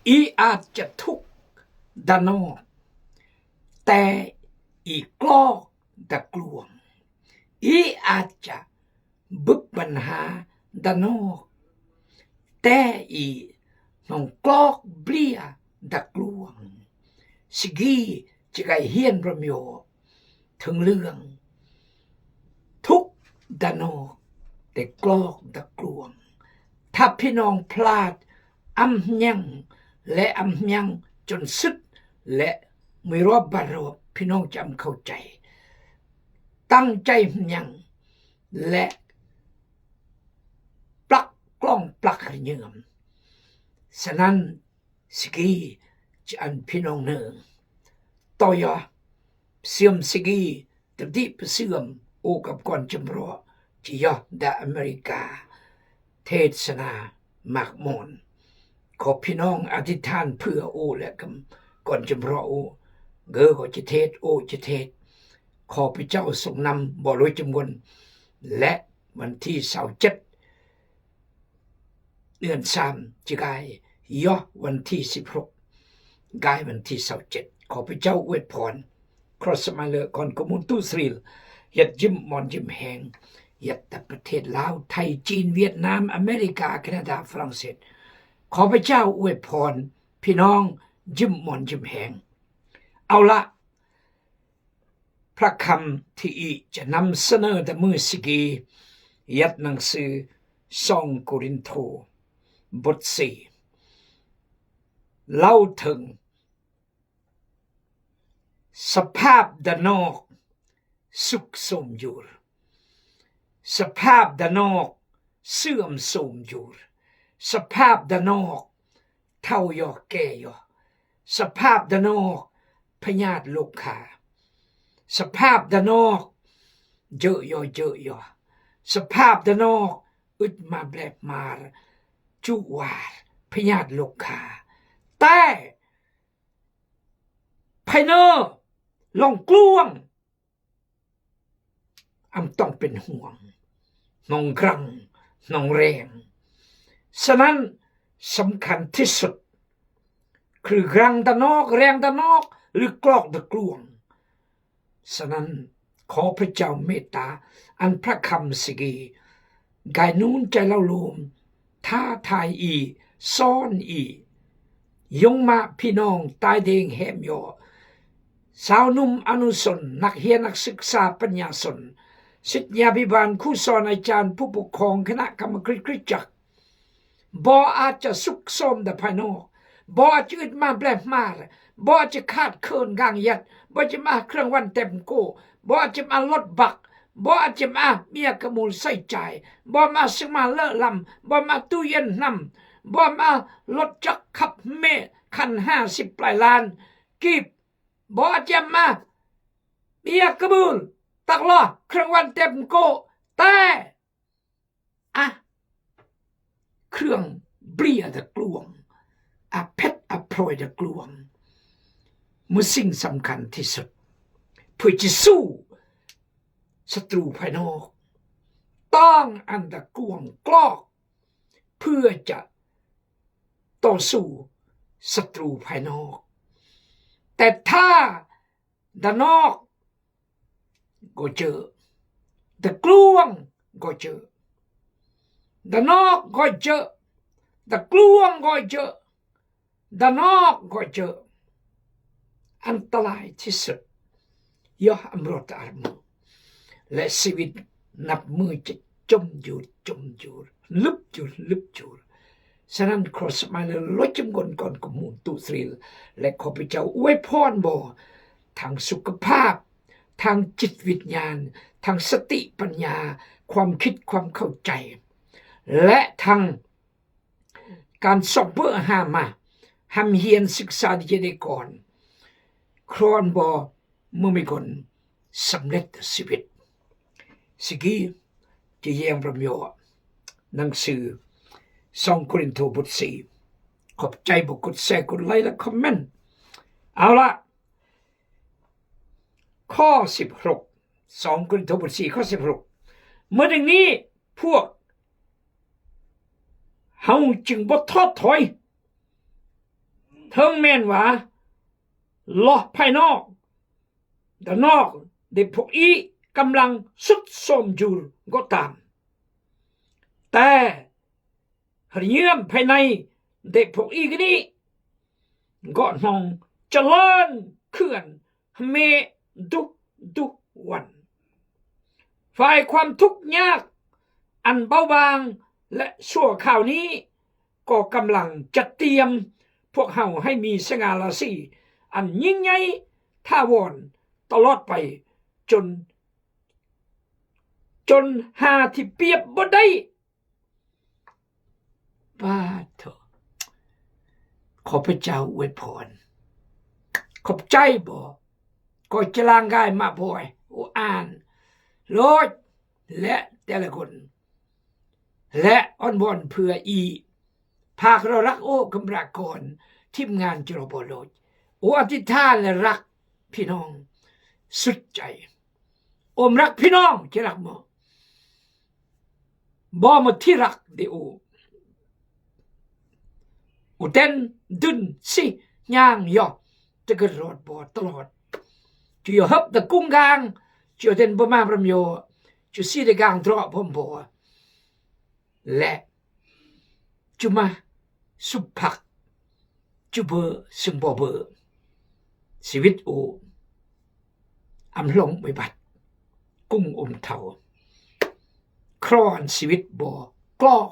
ອີອາດຈະທຸກດານອກ ແຕ່ອີກລອກດາກລວງ. ອີອາດຈະບຶບບັນຫາດານອກ ແຕ່ອີໜອງກລອກເບຍດາກລວງ. ສະກີຈະໄກຮຽນຣະມໂຍ ເຖິງເລື່ອງທຸກດານອກ ແຕ່ກລອກດາກລວງ. ຖ້າພີ່ນ້ອງພລາດ ອຳຍັງ ແລະ ອຳຍັງຈົນສຸດ ແລະ ມີຮອບບາດຮອບ ພີ່ນ້ອງຈະອຳເຂົ້າໃຈ. ຕັ້ງໃຈອຳຍັງ ແລະ ປັກກອງປັກກະເຫຍື້ອມ. ສະນັ້ນ ສະກີຈະອັນພີ່ນ້ອງເນີ່ງ ຕໍ່ຢໍ ເຊື່ອມສະກີ ຕະຕິປະເຊື່ອມ ໂອກັບກອນຈຳເລາະ ຈະຢໍດາອາເມລິກາ ເທດສະນາໝາກມ່ອນ. ຂໍພີ່ນ້ອງອະທິຖານເພື່ອໂອ ແລະ ກຳ ກອນຈຳເລາະໂອ ເກີກໍຈະເທດ ໂອຈະເທດ. ຂໍພະເຈົ້າຊົງນຳ ບໍ່ລົຍຈຳນວນ ແລະ ວັນທີຊາວເຈັດ ເດືອນສາມ ຈະກາຍ ຢໍວັນທີສິບຫົກ ກາຍວັນທີຊາວເຈັດ. ຂໍພະເຈົ້າອວຍພອນ ຄຣອສມາເລີ ຄອນກະມູນ ຕູສຣີລ ຍັດຍິ້ມມ່ອນຍິ້ມແຮງ ຍັດແຕ່ປະເທດລາວ ໄທ ຈີນ ຫວຽດນາມ ອາເມລິກາ ແຄນາດາ ຝຣັ່ງເສດ. ຂໍພະເຈົ້າອວຍພອນ ພີ່ນ້ອງຍິ້ມມ່ອນຍິ້ມແຮງ. ເອົາລະ ພະຄຳທີ່ອີຈະນຳສະເໜີແຕ່ມື້ສະກີ ຍັດໜັງສື ສອງໂກລິນໂທ ບົດສີ່ ເລົ່າເຖິງສະພາບດານອກຊຸກໂຊມຢູ່ ສະພາບດານອກເສື່ອມໂຊມຢູ່ ສະພາບດານອກ ເຖົ້າຢໍ ແກ່ຢໍ ສະພາບດານອກ ພະຍາດໂລຄາ ສະພາບດານອກ ເຢີເຢາະເຢີເຢາະ ສະພາບດານອກ ອຶດມາແບບມາ ຈຸວາ ພະຍາດໂລຄາ. ແຕ່ພາຍເນີ ລອງກລວງ ອຳຕ້ອງເປັນຫ່ວງ ໜອງກຣັງ ໜອງແຣງ. ສະນັ້ນ ສຳຄັນທີ່ສຸດ ຄືກຣັງດານອກ ແຣງດານອກ ຫຼື ກລອກດາກລວງ. ສະນັ້ນ ຂໍພະເຈົ້າເມດຕາ ອັນພະຄຳສະກີ ກາຍນູນໃຈເລົ່າໂລມ ທ້າທາຍອີ່ ສອນອີ່ ຍົງມະພີ່ນ້ອງຕາຍແດງແຮມຢໍ ຊາວໜຸ່ມອະນຸຊົນ ນັກຮຽນນັກສຶກສາ ປັນຍາຊົນ ສິດຍາພິບານ ຄູສອນອາຈານ ຜູ້ປົກຄອງ ຄະນະກຳມະການຄຣິສຕະຈັກ ບໍ່ອາດຈະຊຸກໂຊມແຕ່ພາຍນອກ ບໍ່ອາດຈະອຶດມາແບບມາ ບໍ່ອາດຈະຂາດເຂີນກາງຍັດ ບໍ່ຈະມາເຄື່ອງວັນເຕັມໂກ ບໍ່ອາດຈະມາລົດບັກ ບໍ່ອາດຈະມາເມຍກະມູນໃຊ້ຈ່າຍ ບໍ່ມາເຄື່ອງມາເລີະລຳ ບໍ່ມາຕູ້ເຢັນນຳ ບໍ່ມາລົດຈັກຂັບເມຄັນຫ້າສິບປາຍລ້ານກີບ ບໍ່ອາດຈະມາເມຍກະມູນຕັກລໍ້ເຄື່ອງວັນເຕັມໂກ ແຕ່ ອະ ເຄື່ອງເບຍດາກລວງ ອະເພັດອະພລອຍດາກລວງ ມື້ສິ່ງສຳຄັນທີ່ສຸດ ເພື່ອຈະສູ້ສັດຕູພາຍນອກ ຕ້ອງອັນດາກວງກລອກ ເພື່ອຈະຕໍ່ສູ້ສັດຕູພາຍນອກ. ແຕ່ຖ້າ ດານອກກໍເຈີ ດາກລວງກໍເຈີ ດານອກກໍເຈີ ດາກລວງກໍເຈີ ດານອກກໍເຈີ ອັນຕະລາຍທີ່ສຸດ ຍອດອຳໂລດອາຣະໂມ ແລະ ຊີວິດນັບມື້ຈະຈົມຢູ່ ຈົມຢູ່ ລຶບຢູ່ ລຶບຢູ່. ສະນັ້ນ ຄຣອສມາເລີ ໂລຍຈຳກອນກອນກະມູນຕຸສຣິລ ແລະ ຂໍພະເຈົ້າອວຍພອນບໍ່ ທັງສຸຂະພາບ ທັງຈິດວິນຍານ ທັງສະຕິປັນຍາ ຄວາມຄິດຄວາມເຂົ້າໃຈ ແລະ ທັງການຊອກເບິ່ງຫາມາ ຮ່ຳຮຽນສຶກສາດິຈະໄດ້ກ່ອນ ຄຣອນບໍ່ ເມື່ອມີຄົນສຳເລັດຊີວິດ. ສະກີຈະແຍມລຳຍໍໜັງສື ສອງໂກລິນໂທ ບົດສີ່. ຂອບໃຈຜູ້ກົດແຊ ກົດໄລ ແລະ ຄອມເມັນ. ເອົາລະ ຂໍ້ສິບຫົກ ສອງໂກລິນໂທ ບົດສີ່ ຂໍ້ສິບຫົກ ເມື່ອດັ່ງນີ້ ພວກເຮົາຈຶ່ງບໍ່ທໍ້ຖອຍ ເຖິງແມ່ນວ່າລາວພາຍນອກ ດ້ານນອກ ເດພວກອີກຳລັງຊຸດໂຊມຢູ່ກໍຕາມ, ແຕ່ຮະເຫຍື້ອມພາຍໃນເດພວກອີກນີ້ກໍນ້ອງຈະເລີນເຂື່ອນເມທຸກໆວັນ. ຝ່າຍຄວາມທຸກຍາກອັນເບົາບາງ ແລະ ຊົ່ວຄາວນີ້ ກໍກຳລັງຈັດຕຽມພວກເຮົາໃຫ້ມີສະຫງ່າລາສີອັນຍິ່ງໃຫຍ່ຖາວອນຕະຫຼອດໄປ ຈົນ ຈົນຫາທີ່ປຽບບໍ່ໄດ້. ປາໂທ ຂໍພະເຈົ້າອວຍພອນ. ຂອບໃຈບໍ? ກໍຈະລາງກາຍມາບ່ອຍ ໂອ ອ່ານໂລດ ແລະ ແຕ່ລະຄົນ ແລະ ອ້ອນວອນເພື່ອອີ ພາເຮົາລັກໂອຄຳລາກອນ ທີມງານຈະລໍບໍ່ໂລດ ໂອ ອະທິຖານ ແລະ ລັກພີ່ນ້ອງສຸດໃຈ. ໂອມລັກພີ່ນ້ອງ ຈະລັກໝໍ ບໍ່ໝົດທີ່ລັກເດໂອ ໂອເຕັນດຸນຊິຍ່າງຍໍ ຈະກະໂດດບໍ່ຕະຫຼອດ ຈະຍົເຮັບຕະກຸງກາງ ຈະເຕັນບໍ່ມາບຣຳໂຍ ຈະຊິໄດ້ກາງເຕາະພົມໂບ ແລະ ຈຸມາສຸບຜັກ ຈຸເບີ ຊຶມບໍ່ເບີ ຊີວິດໂອ ອຳລົງໄວບັດ ກຸງອົມເທົາ ຄລອນຊີວິດບໍ່ກອກ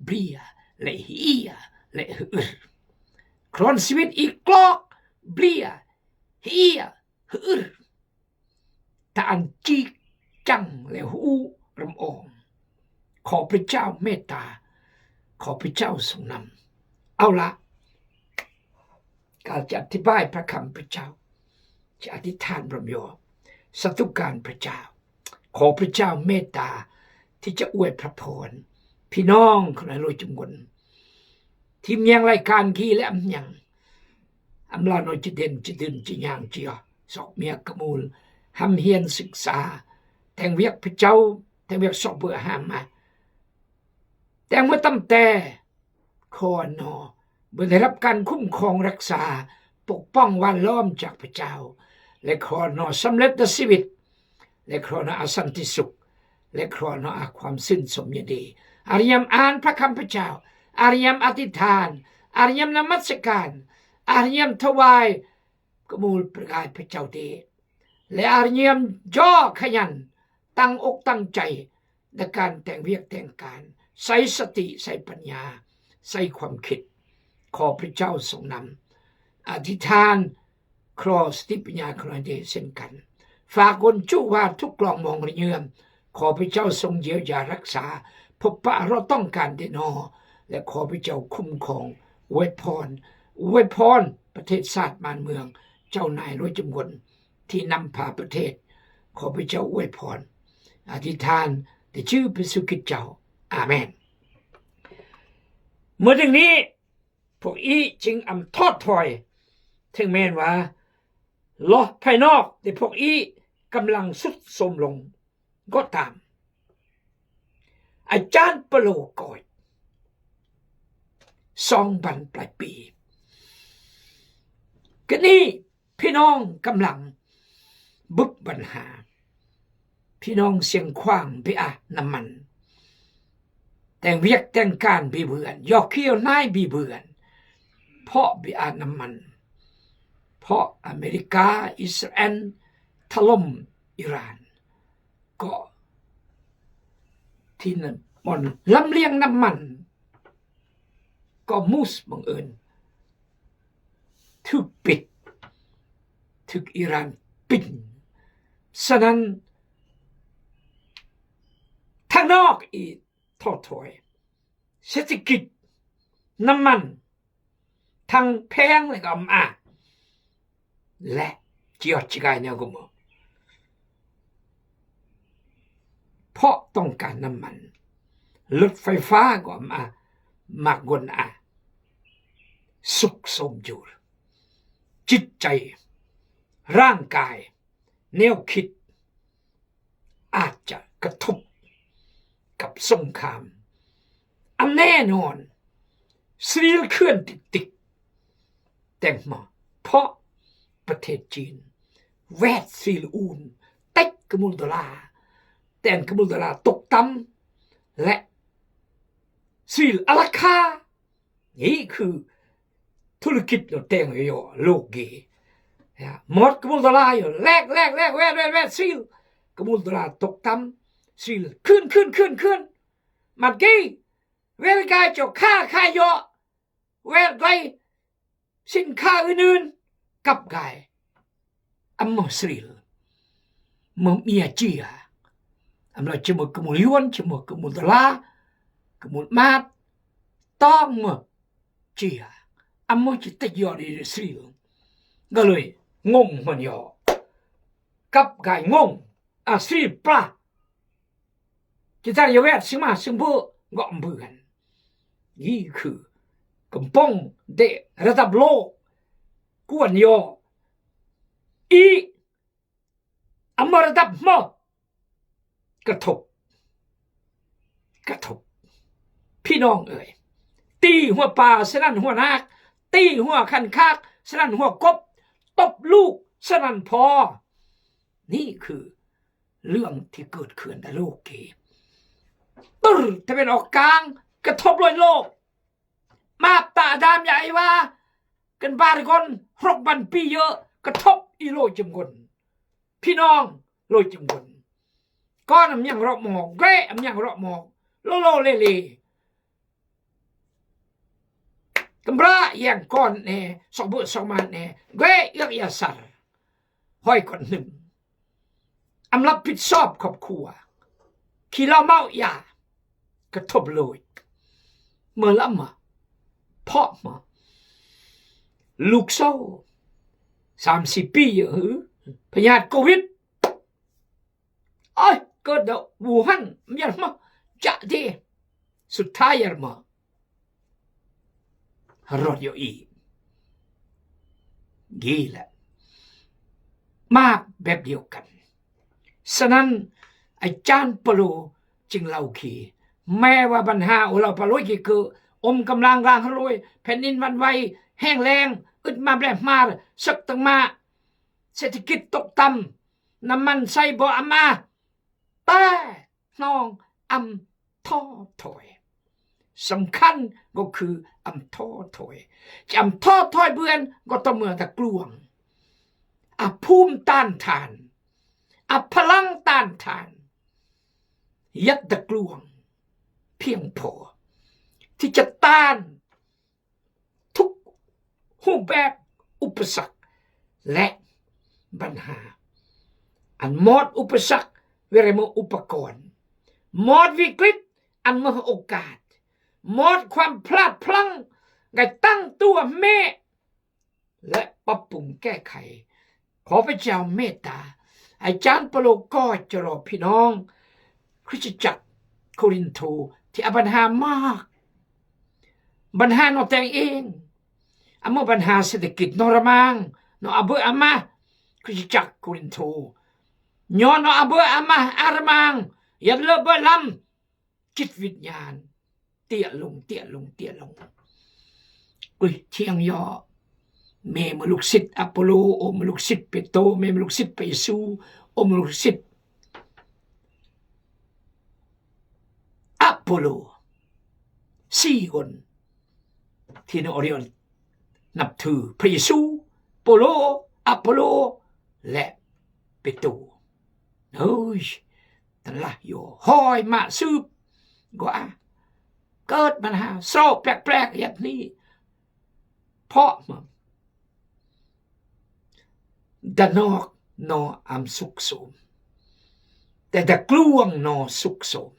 ເບຍ ແລະ ເຮຍ ແລະ ຫຶອ ຄລອນຊີວິດອີກກອກ ເບຍ ເຮຍ ຫຶອ ຕາອັນຈິກຈັງ ແລະ ຫູລຳອອງ. ຂໍພະເຈົ້າເມດຕາ, ຂໍພະເຈົ້າຊົງນຳ. ເອົາລະ, ການຈະອະທິບາຍພະຄຳພະເຈົ້າ, ຈະອະທິຖານບຳຍົວ ສາທຸການພະເຈົ້າ. ຂໍພະເຈົ້າເມດຕາທີ່ຈະອວຍພະພອນພີ່ນ້ອງຂອງຫຼາຍໂລຍຈຸມຄົນ ທີ່ມຽງລາຍການຄີແລະອຳຍັງ ອຳລານ້ອຍຈະເດັ່ນຈະດື່ມຈະຍ່າງຈະຢອກຊອກເມຍກະມູນ ຮ່ຳຮຽນສຶກສາ ແຕ່ງວຽກພະເຈົ້າ ແຕ່ງວຽກຊອກເບິ່ງຫາມາ ແຕ່ງເມື່ອຕຳແຕ່ ຂໍໜໍ ເມື່ອໄດ້ຮັບການຄຸ້ມຄອງຮັກສາ ປົກປ້ອງຫວ່ານລ້ອມຈາກພະເຈົ້າ ແລະ ຂໍໜໍສຳເລັດໃນຊີວິດ ແລະ ຂໍໜໍອາສັນຕິສຸກ ແລະ ຂໍໜໍອາຄວາມຊື່ນຊົມຍິນດີ ອາດຍາມອ່ານພະຄຳພະເຈົ້າ ອາດຍາມອະທິຖານ ອາດຍາມນະມັດສະການ ອາດຍາມຖວາຍກະມູນພະກາຍພະເຈົ້າເດ ແລະ ອາດຍາມຍໍຂະຫຍັນ ຕັ້ງອົກຕັ້ງໃຈ ໃນການແຕ່ງວຽກແຕ່ງການ ໃຊ້ສະຕິ ໃຊ້ປັນຍາ ໃຊ້ຄວາມຄິດ ຂໍພະເຈົ້າຊົງນຳ ອະທິຖານ ຂໍສະຕິປັນຍາຂອງເຮົາເດເຊັ່ນກັນ ຝາກຄົນຈຸວ່າທຸກກລອງມອງລະເຍືອມ ຂໍພະເຈົ້າຊົງຢຽວຢາຮັກສາ ພົບປະເຮົາຕ້ອງການເດນໍ ແລະ ຂໍພະເຈົ້າຄຸ້ມຄອງ ອວຍພອນ ອວຍພອນປະເທດຊາດບ້ານເມືອງ ເຈົ້ານາຍຫຼວງຈຸມຄົນ ທີ່ນຳພາປະເທດ ຂໍພະເຈົ້າອວຍພອນ ອະທິຖານໃນຊື່ພະເຢຊູຄຣິດເຈົ້າ ອາເມນ. ເມື່ອດັ່ງນີ້ ພວກອີຈຶ່ງອຳຖອດຖອຍ ເຖິງແມ່ນວ່າລາວພາຍນອກ ແຕ່ພວກອີກຳລັງຊຸດໂຊມລົງກໍຕາມ. ອາຈານປະໂລກອຍ ສອງພັນປາຍປີ ກະນີ້ ພີ່ນ້ອງກຳລັງບຶບບັນຫາ ພີ່ນ້ອງຊຽງຂວາງໄປອາບນ້ຳມັນ ແຕ່ງວຽກແຕ່ງການບີເບືອນ ຢອກຂຽວນາຍບີເບືອນ ເພາະໄປອາບນ້ຳມັນ ເພາະອາເມລິກາ ອິດສະຣາແອນຖະຫຼົ່ມອີຣານ ເກາະທີ່ນັ້ນບ່ອນລຳລຽງນ້ຳມັນ ເກາະມູສ ບັງເອີນຖືກປິດ ຖືກອີຣານປິດ. ສະນັ້ນ ທາງນອກອີກທໍ້ຖອຍ ເສດຖະກິດ ນ້ຳມັນ ທັງແພງ ແລະ ກໍອຳອາ ແລະ ຈະຍອດຈະກາຍແນວກະເໝີ ເພາະຕ້ອງການນ້ຳມັນ ລົດໄຟຟ້າກໍອຳອາ ໝາກງົນອາ ສຸກໂຊມຢູ່ ຈິດໃຈ ຮ່າງກາຍ ແນວຄິດ ອາດຈະກະທົບກັບສົງຄາມ ອັນແນ່ນອນ ສະລິລະເຄື່ອນຕິກໆ ແຕ່ງມາ ເພາະປະເທດຈີນແວດຊີລອູນ ຕິດກະມຸນໂດລາ ແຕ່ງກະມຸນໂດລາຕົກຕ່ຳ ແລະ ຊີລອາລັກຂາ. ນີ້ຄືທຸລະກິດໂຕແຕ່ງເຫຍາະໂລກເກ ໝົດກະມຸນໂດລາຢູ່ ແລກ ແລກ ແລກ ແວດ ແວດ ແວດ ຊີລ ກະມຸນໂດລາຕົກຕ່ຳ ຊີລ ຂຶ້ນ ຂຶ້ນ ຂຶ້ນ ຂຶ້ນ ມັນກີ້ ເວລາກາຍເຈົ້າຄ້າຂາຍເຫຍາະ ແວດໄລ ສິນຄ້າອື່ນໆ ກັບກາຍ ອຳມະຊີລ ເມື່ອເມຍເຈຍ ອຳລາຈະເມືອກະມຸນຢວນ ຈະເມືອກະມຸນໂດລາ ກະມຸນມາດ ຕ້ອງເມືອເຈຍ ອຳມະຈິຕະຍອດອີຊີລ ກໍເລີຍງົງມັນຍອ ກັບກາຍງົງ ອາຊີລປາ ຈິຕະຍະແວດ ຊິມາ ຊິມເບີ ເງາະເບືອນ ນີ້ຄືກຳປອງເດ ລະດັບໂລກ ກວນຍອ ອີ ອາມາລະດັບມາ ກະທົບ ກະທົບ ພີ່ນ້ອງເອີຍ ຕີຫົວປາສະນັ້ນຫົວນາກ ຕີຫົວຄັນຄາກສະນັ້ນຫົວກົບ ຕົບລູກສະນັ້ນພໍ່ ນີ້ຄືເລື່ອງທີ່ເກີດຂຶ້ນໃນໂລກເກ ຕຶr ຕາເວັນອອກກາງ ກະທົບໂລຍໂລກ ມາບຕາດາມຢາໄອວາ ກັນບາຣະກົນ ຫົກພັນປີເຢີ ກະທົບອີໂລຈຳກົນ ພີ່ນ້ອງໂລຈຳກົນ ກ່ອນອຳຍັງເລາະໝອກ ແກຣອຳຍັງເລາະໝອກ ໂລໂລເລເລ ກຳບຣາແຍ່ງກ່ອນແນ່ ຊອກເບີຊອກມານແນ່ ແກຣເອືອກຢາສັນ ຫ້ອຍກ່ອນໜຶ່ງ ອຳຮັບຜິດຊອບຄອບຄົວ ຂີ້ເຫຼົ້າເມົາຢາ ກະທົບໂລຍ ເມື່ອລະມາ ເພາະມາ ລູກໂຊ ສາມສີ່ປີ ເອີ ພະຍາດໂຄວິດ ໂອ້ຍ ເກີດດາວູຮັນ ມຽນມາ ຈະເດ ສຸດທ້າຍຢາມາ ຮອດຢູ່ອີກ ນີ້ແຫຼະ ມາແບບດຽວກັນ. ສະນັ້ນ ອາຈານປາໂລຈຶ່ງເລົ່າຄີ ແມ້ວ່າບັນຫາໂອລາປາໂລຍກີເກີ ອົມກຳລັງລາງຮະໂລຍ ແຜ່ນດິນຫວັ່ນໄຫວ ແຫ້ງແລ້ງ ອຶດມາແບບມາ ເສິກຕຶງມາ ເສດຖະກິດຕົກຕ່ຳ ນ້ຳມັນໃຊ້ບໍ່ອຳມາ ແຕ່ນ້ອງອຳທໍ້ຖອຍ ສຳຄັນກໍຄືອຳທໍ້ຖອຍ ຈະອຳທໍ້ຖອຍເບືອນກໍຕໍ່ເມື່ອຕະກລວງ ອະພູມຕ້ານທານ ອະພະລັງຕ້ານທານ ຍັດຕະກລວງພຽງພໍທີ່ຈະຕ້ານ ທຸກຮູບແບບອຸປະສັກ ແລະ ບັນຫາ ອັນໝົດອຸປະສັກ ເວລາມີອຸປະກອນ ໝົດວິກິດ ອັນມີໂອກາດ ໝົດຄວາມພລາດພລັ້ງ ໃນຕັ້ງຕົວແມ່ ແລະ ປັບປຸງແກ້ໄຂ. ຂໍພະເຈົ້າເມດຕາ ອາຈານປາໂລກໍຈະລໍພີ່ນ້ອງຄຣິສຕະຈັກໂຄລິນໂທ ທີ່ອາບັນຫາມາກ ບັນຫານອກແຕ່ງເອງ ອາເມື່ອບັນຫາເສດຖະກິດນໍລະມາງ ນໍອາເບີອາມາ ຄຣິສຕະຈັກໂຄລິນໂທ ຍ້ອນນໍອາເບີອາມາອາລະມາງ ຢັນເລີເບີລຳ ຈິດວິນຍານ ເຕ້ຍລົງ ເຕ້ຍລົງ ເຕ້ຍລົງ ອຸ້ຍ ທ່ຽງຍໍ້ ແມ່ມາລູກສິດອາໂປໂລ ໂອມາລູກສິດເປໂຕ ແມ່ມາລູກສິດພະເຢຊູ ໂອມາລູກສິດອາໂປໂລ ສີ່ຄົນ ທີ່ນອຣິອອນ ນັບຖືພະເຢຊູ ໂປໂລ ອາໂປໂລ ແລະ ເປໂຕ ເຮີ້ຍ ທັນລະໂຍ ຫ້ອຍມາສືບ ກວ່າ ເກີດບັນຫາເສົ້າແປກໆ ຢ່າງນີ້ ເພາະ ດານອກນໍອຳສຸກໂສມ ແຕ່ດາກລວງນໍສຸກໂສມ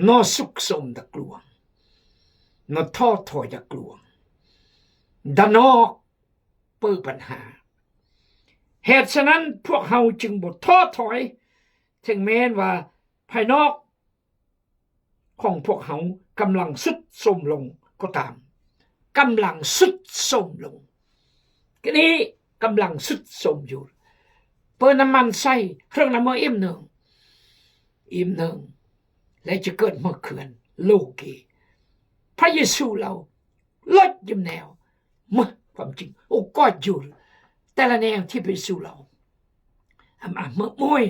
ນໍສຸກໂສມດາກລວງ ນໍທໍ້ຖອຍດາກລວງ ດານອກເປີດບັນຫາ. ເຫດສະນັ້ນ ພວກເຮົາຈຶ່ງບໍ່ທໍ້ຖອຍ ເຖິງແມ່ນວ່າພາຍນອກ ຂອງພວກເຮົາກຳລັງຊຸດໂຊມລົງກໍຕາມ, ກຳລັງຊຸດໂຊມລົງ, ກະນີ້ກຳລັງຊຸດໂຊມຢູ່, ເປີດນ້ຳມັນໃສ່ເຄື່ອງນ້ຳເມືອອີກໜຶ່ງ, ອີກໜຶ່ງ ແລະ ຈະເກີດເມືອເຂື່ອນໂລເກ. ພະເຢຊູເລົ່າ ລົດຍຳແນວ ເມືອ ຄວາມຈິງ. ໂອ້ ກອດຢູ່ ແຕ່ລະແນວທີ່ໄປສູ່ເຮົາ ອຳ ອຳ ເມີມອຍ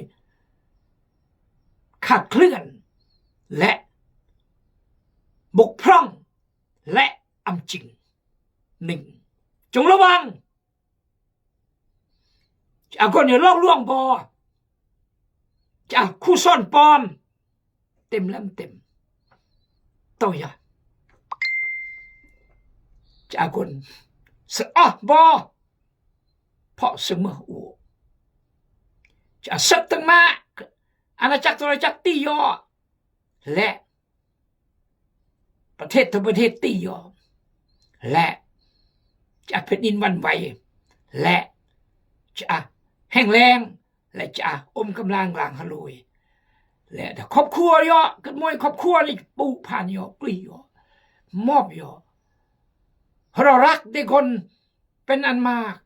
ຂາດເຄື່ອນ ແລະ ບົກຜ່ອງ ແລະ ອຳຈິງ. ໜຶ່ງ ຈົ່ງລະວັງ ຈະເອົາຄົນນີ້ຫຼອກລວງບໍ່? ຈະເອົາຄູສອນປອມ? ເຕັມແລ້ວເຕັມ. ໂຕຢ່າ ຈະເອົາຄົນສະອອກບໍ່? ເພາະສະເໝີອູ ຈະເສິກຕັ້ງມາ ອານາຈັກໂທລະຈັກຕີຢໍ ແລະ ປະເທດທົ່ວປະເທດຕີຢໍ ແລະ ຈະແຜ່ນດິນຫວັ່ນໄຫວ ແລະ ຈະແຫ້ງແລ້ງ ແລະ ຈະອົມກຳລັງລ້າງຮະໂລຍ ແລະ ຄອບຄົວຢໍ ກະມວຍຄອບຄົວນີ້ປູຜານຢໍ ກລີຢໍ ມອບຢໍ ເພາະເຮົາລັກເດຄົນ ເປັນອັນມາກ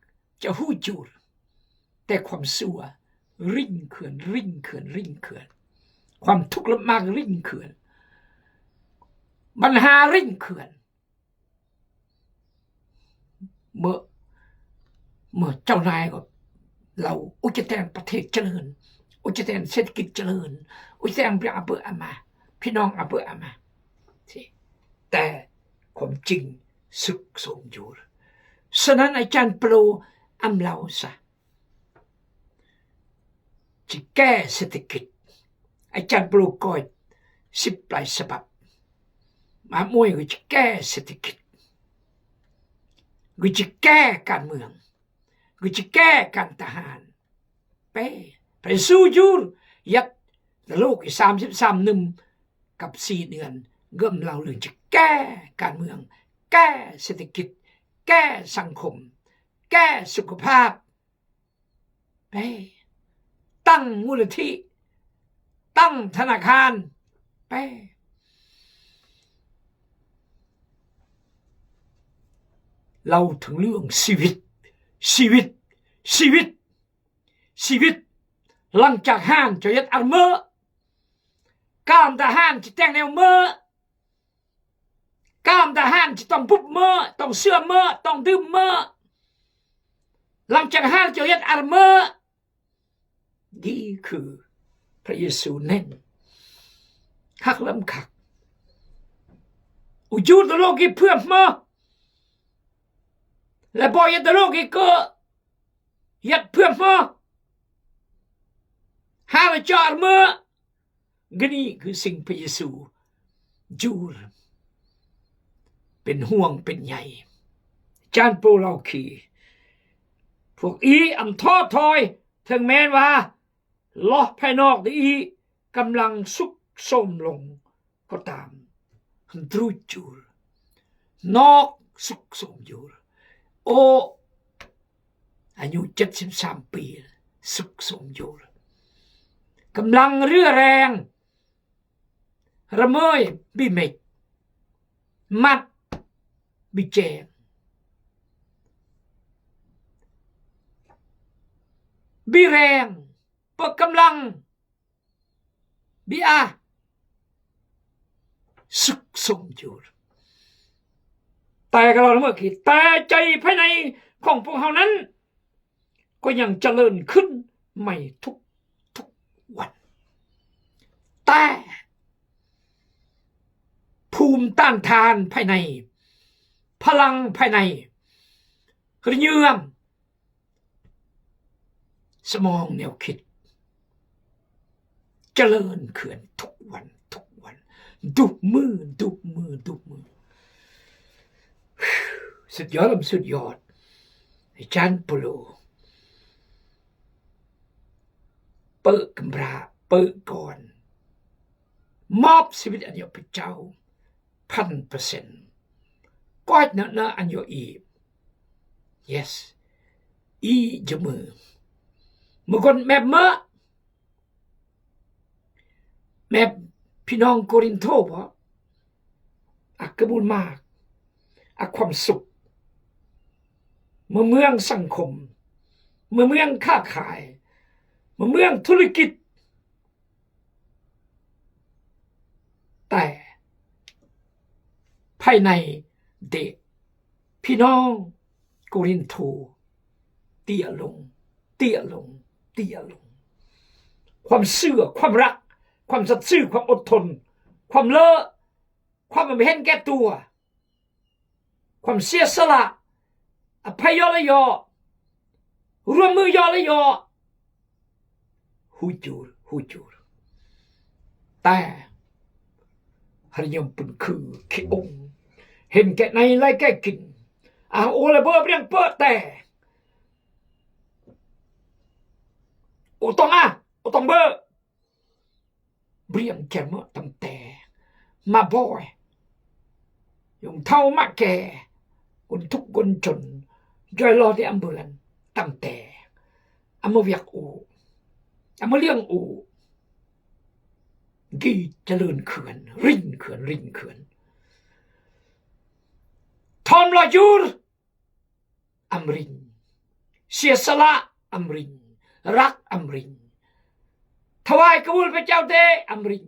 ຈະຮູ້ຈູດ ແຕ່ຄວາມຊົ່ວລິ້ນເຂືອນ ລິ້ນເຂືອນ ລິ້ນເຂືອນ ຄວາມທຸກລະໝາກລິ້ນເຂືອນ ບັນຫາລິ້ນເຂືອນ. ເມື່ອ ເມື່ອເຈົ້ານາຍກໍເລົ່າ ອຸຈະແຕ່ງປະເທດຈະເລີນ ອຸຈະແຕ່ງເສດຖະກິດຈະເລີນ ອຸຈະແຕ່ງອາເບີອາມາ ພີ່ນ້ອງອາເບີອາມາ ແຕ່ຄວາມຈິງຊຸກໂຊມຢູ່. ສະນັ້ນອາຈານໂປຣອຳເລົ່າຊະ ຈະແກ້ເສດຖະກິດ. ອາຈານໂປຣກໍສິບປາຍສະບັບ ມາມວຍກໍຈະແກ້ເສດຖະກິດ ກໍຈະແກ້ການເມືອງ ກໍຈະແກ້ການທະຫານ. ເປ້ ໄປສູ້ຢູ່ ຍັດຕະໂລກອີກສາມສິບສາມໜຶ່ມກັບສີ່ເດືອນ ເງິນລາວເລື່ອງຈະແກ້ການເມືອງ ແກ້ເສດຖະກິດ ແກ້ສັງຄົມ ແກ້ສຸຂະພາບ ເປ້ ຕັ້ງມູນນິທິ ຕັ້ງທະນາຄານ ເປ້ ເລົ່າເຖິງເລື່ອງຊີວິດ ຊີວິດ ຊີວິດ ຊີວິດ ຫຼັງຈາກຫັ້ນເຈົ້າເຮັດອັນເມີ ການທະຫານຈະແຕ່ງແນວເມີ ການທະຫານຈະຕ້ອງບຸບເມີ ຕ້ອງເຊື່ອເມີ ຕ້ອງດື່ມເມີ ຫຼັງຈາກຫັ້ນເຈົ້າເຮັດອັນເມີ. ນີ້ຄືພະເຢຊູເນັ້ນຄັກລຳຄັກ ອຸຈູຕະໂລກີເພື່ອເມີ ແລະ ບໍ່ເຢດຕະໂລກີເກີ ຍັດເພື່ອມາ ຫາລະຈອດເມີ ກະນີ້ຄືສິ່ງພະເຢຊູຈູເປັນຫ່ວງເປັນໃຍ. ຈານໂປລາວຄີ ພວກອີອຳທໍ້ຖອຍ ເຖິງແມ່ນວ່າ ລອກພາຍນອກດີອີກຳລັງຊຸກໂຊມລົງກໍຕາມ ເຫັນຕຣູດຢູ່ ນອກຊຸກໂຊມຢູ່ ໂອ ອາຍຸເຈັດສິບສາມປີ ຊຸກໂຊມຢູ່ ກຳລັງເຫຼືອແຮງ ລະເມີຍບີເມັກ ມັດບີແຈງ ບີແຮງ ເປີກກຳລັງ ບີອາ ຊຸກຊົມຢູ່ ແຕ່ກໍລະເມີຍກີ້ ແຕ່ໃຈພາຍໃນຂອງພວກເຮົານັ້ນ ກໍຍັງຈະເລີນຂຶ້ນໃໝ່ທຸກໆວັນ ແຕ່ ພູມຕ້ານທານພາຍໃນ ພະລັງພາຍໃນ ເຫື່ອມ ສະໝອງແນວຄິດ ຈະເລີນເຂື່ອນທຸກວັນ ທຸກວັນ ທຸກມື້ ທຸກມື້ ທຸກມື້ ສຸດຍອດ ສຸດຍອດ ອາຈານໂປໂລ ເປີກກຳພ້າ ເປີກກ່ອນ ມອບຊີວິດອັນຍອກພະເຈົ້າ ພັນເປີເຊັນ ກວາດເນາະ ເນາະ ອັນໂຍອີ ເຢສ ອີຈະມື ເມື່ອກ່ອນແມບເມີ ແມບພີ່ນ້ອງໂກລິນໂທບໍ ອັກກະມູນໝາກ ອັກຄວາມສຸກ ເມືອງ ເມືອງສັງຄົມ ເມືອງ ເມືອງຄ້າຂາຍ ເມືອງ ເມືອງທຸລະກິດ ແຕ່ພາຍໃນເດ ພີ່ນ້ອງ ໂກລິນໂທ ເຕ້ຍລົງ ເຕ້ຍລົງ ເຕ້ຍລົງ. ຄວາມເຊື່ອ ຄວາມຮັກ ຄວາມສັດຊື່ ຄວາມອົດທົນ ຄວາມເລີ ຄວາມເຫັນແກ່ຕົວ ຄວາມເສຍສະຫຼະ ອະໄພຍໍ້ລະຍໍ້ ຮ່ວມມືຍໍ້ລະຍໍ້ ຫູຈູ ຫູຈູ. ແຕ່ ຮະຍອມປຸນຄື ຂີ້ອົງ ເຫັນແກ່ໃນ ໄລ່ແກ່ກິນ ອາໂອລະເບີບຽງເປີແຕ່ ໂອຕອງອາ ໂອຕອງເບີ ບຽງແກ່ເມີ້ຕຳແຕ່ ມາບອຍ ຍົງເຖົ້າມາແກ່ ຄົນທຸກຄົນຈົນ ຈອຍລໍທີ່ອຳເບືອນ ຕຳແຕ່ ອາເມີວຽກອູ ອາເມີລ້ຽງອູ ກີຈະເລີນເຂືອນ ລິນເຂືອນ ລິນເຂືອນ ທອມລໍຢູ ອຳລິນ ເສຍສະຫຼະ ອຳລິນ ຮັກ ອຳລິນ ຖວາຍກະບູນພະເຈົ້າເດ ອຳລິນ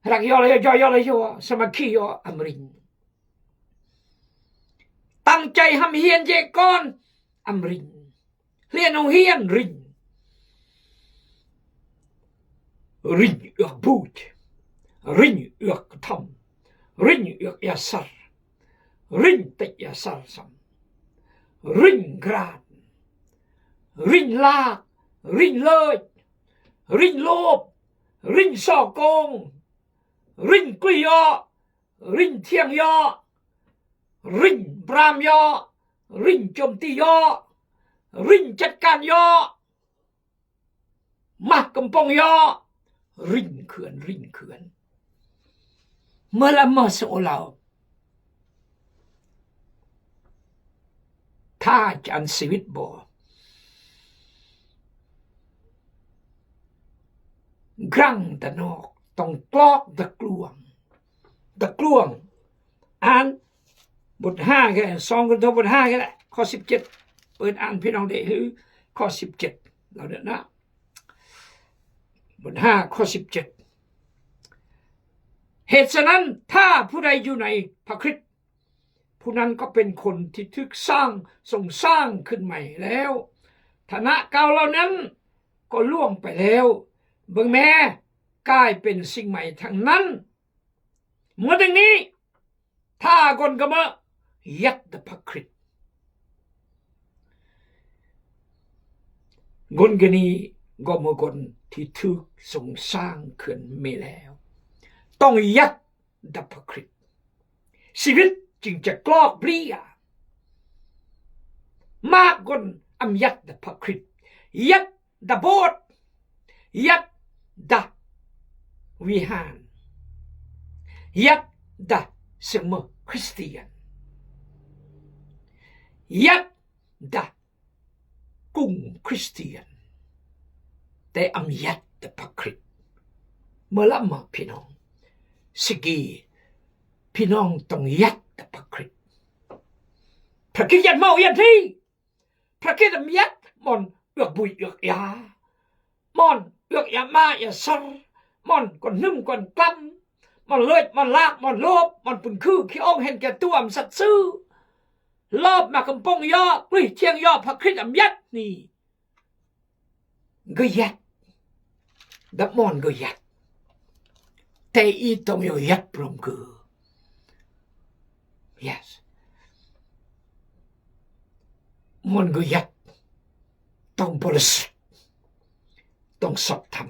ຮັກຍໍ້ລະຍໍ້ ຍໍ້ລະຍໍ້ ສາມັກຄີຍໍ້ ອຳລິນ ຕັ້ງໃຈຮ່ຳຮຽນເຢກອນ ອຳລິນ ຮຽນໂຮງຮຽນ ລິນ ລິນເອືອກບູດ ລິນເອືອກກະທຳ ລິນເອືອກຢາສັດ ລິນຕິຢາສັດສຳ ລິນກຣານ ລິນລາກ ລິນເລີດ ລິນໂລບ ລິນສໍ້ໂກງ ລິນກຸຍຍໍ້ ລິນທຽງຍໍ້ ລິນບຣາມຍໍ້ ລິນໂຈມຕີຍໍ້ ລິນຈັດການຍໍ້ ມາກຳປົງຍໍ້ ລິນເຂືອນ ລິນເຂືອນ ເມີລະເມີສະໂອລາວ ຖ້າຈະອັນຊີວິດບໍ່ ກຣັງຕະນອກ ຕ້ອງກລອກຕະກລວງ ຕະກລວງ ອ່ານບົດຫ້າກໍໄດ້ ສອງໂກລິນໂທບົດຫ້າກໍໄດ້ ຂໍ້ສິບເຈັດ ເປີດອ່ານພີ່ນ້ອງໄດ້ ຄືຂໍ້ສິບເຈັດ ເຮົາເດີນນະ ບົດຫ້າ ຂໍ້ສິບເຈັດ ເຫດສະນັ້ນ ຖ້າຜູ້ໃດຢູ່ໃນພະຄຣິດ ຜູ້ນັ້ນກໍເປັນຄົນທີ່ຖືກສ້າງ ຊົງສ້າງຂຶ້ນໃໝ່ແລ້ວ ຖານະເກົ່າເຫຼົ່ານັ້ນກໍລ່ວງໄປແລ້ວ ເບິ່ງແມ້ ກາຍເປັນສິ່ງໃໝ່ທັງນັ້ນ. ເມື່ອດັ່ງນີ້ ຖ້າຄົນກະເມີ ຍັດຕະພະຄຣິດ ຄົນກະນີ້ກໍເມີຄົນທີ່ຖືກຊົງສ້າງຂຶ້ນໃໝ່ແລ້ວ ຕ້ອງຍັດຕະພະຄຣິດ ຊີວິດຈຶ່ງຈະກລອກເບຍ ມາກຄົນອຳຍັດຕະພະຄຣິດ ຍັດ ດາໂບດ ຍັດດາວິຫານ ຍັດດາເຊເມີຄຣິສຕຽນ ຍັດດາກຸງຄຣິສຕຽນ ແຕ່ອຳຍັດຕະພະຄຣິດ ເມື່ອລະມາພີ່ນ້ອງ ສະກີ ພີ່ນ້ອງຕ້ອງຍັດຕະພະຄຣິດ ພະຄຣິດຍັດເມົາຍັດທີ່ ພະຄຣິດອຳຍັດ ມອນເອືອກບຸຍເອືອກຢາ ມອນເອືອກຢາມ້າຢາສັນ ມອນກອນໜຶ່ມກອນກຳ ມອນເລີດ ມອນລາກ ມອນໂລບ ມອນປຸນຄື ຂີ້ອົງ ເຫັນແກ່ຕົວ ມາສັດຊື່ ລອບ ມາກຳປົງຍໍ້ ກຸຍທຽງຍໍ້ ພະຄຣິດອຳຍັດນີ້ ກໍຍັດ ດັບມອນກໍຍັດ ແຕ່ອີຕ້ອງຍົຍັດພ້ອມຄື Yes ມອນກໍຍັດ ຕ້ອງບໍລິສຸດ ຕ້ອງຊອບທຳ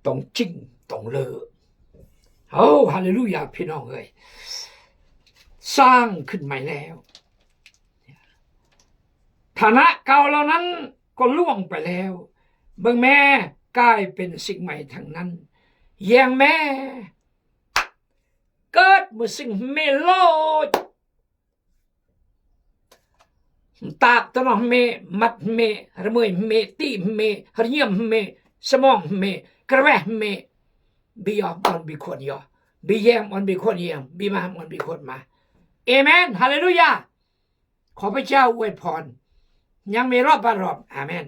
ຕ້ອງຈິງ ຕ້ອງເລີ ໂອ້ ຮາເລລູຢາ ພີ່ນ້ອງເອີຍ ສ້າງຂຶ້ນໃໝ່ແລ້ວ ຖານະເກົ່າເຫຼົ່ານັ້ນກໍລ່ວງໄປແລ້ວ ເບິ່ງແມ້ ກາຍເປັນສິ່ງໃໝ່ທັງນັ້ນ ແຍງແມ້ ເກີດເມື່ອສິ່ງເມໂລດ ຕາກຕະໜອກເມ ມັດເມ ລະເມີຍເມ ຕີເມ ຮະຍຽມເມ ສະໝອງເມ ກະແວະເມ ບີຍອມອອນບີຄວນຍອ ບີແຍມອອນບີຄວນແຍມ ບີມາມອອນບີຄວນມາ ເອເມນ ຮາເລລູຢາ ຂໍພະເຈົ້າອວຍພອນ ຍັງມີຮອບບາດຮອບ ອາເມນ